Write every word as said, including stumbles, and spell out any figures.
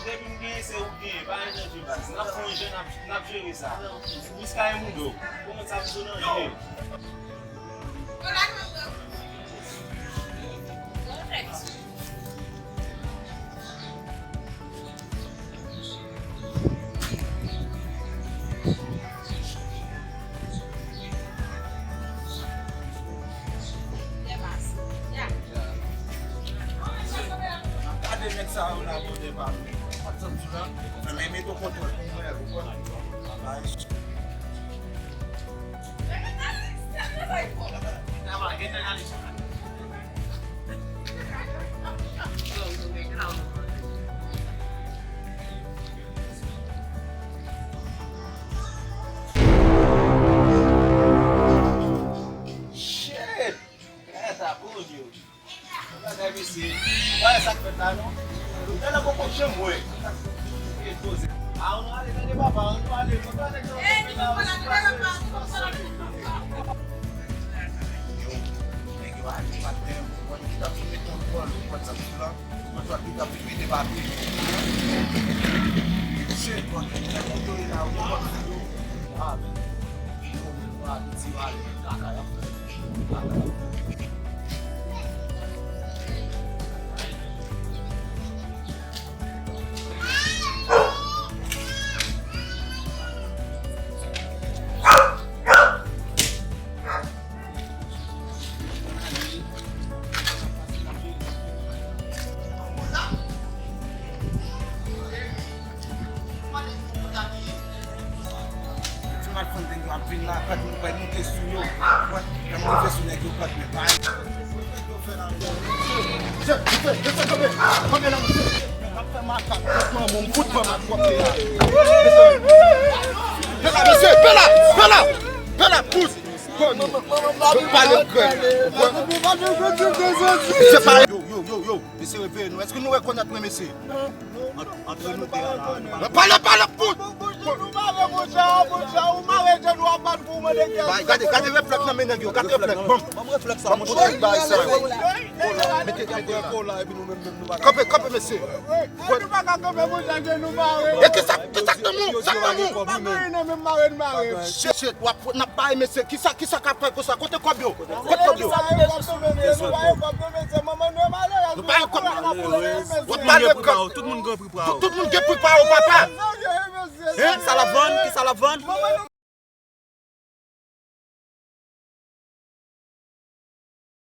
Depi m genyen, se ou genyen, pa gen nanje baz. N ap fè yon jan, n ap, n ap jere sa. Ou jiska yon moudo. Kòman sa pou nan je? Gade nèg sa yo la, bondye pa nou. Patizan m sou la, men mete w kontwòl pou mwen, ou konprann? Shit! Gade sa, Bondye. Bagay mesye. Bagay sa k fèt la non. Gade poko janm wè. E poze. A, ann ale, gade papa, ann ale, mwen pa nèg nan fè la. Yo, nèg yo ale, patnè, mwen ki t ap filme tout bòl, mwen t ap filme la. Mwen t ap filme depi. Shit, mwen, nèg yo la, yo, yo, yo, yo, yo, yo, yo, yo, yo, yo, Ti mal konn nèg yo ap vin la, kòd mwen pral moute sou yo. Wè, lè m rive sou nèg yo, kòd mwen bay. Mesye, mesye, mesye, kanpe, kanpe la, mesye. M ap fè makak, kòd mwen, mwen fout pran makak, kòd la. Pè la, mesye, pè la, pè la, pè la, pous. Pale krèm. Se pa yo, yo, yo, yo. Mesye, reveye nou. Èske nou rekonèt mwen, mesye? Antre nou de a la. Pale, pale, fout! Bay, gade, gade reflèks nan men nèg yo, gade reflèks. Bon. Ban m reflèks sa, monchè. Bay sa. Mete, mete la. Kanpe, kanpe, mesye. E kisa, kisa k nan men w? Sa k nan men w? Shit, shit, w ap, n ap bay, mesye. Kisa, kisa k ap fè konsa? Kote kòb yo? Kote kòb yo? Kote kòb yo? Pale kòb. W ap pale kòb. Tout moun gen pri pa yo, tout moun gen pri pa yo. Tout moun gen pri pa yo, papa. Hein? Kisa l ap vann? Kisa l ap vann?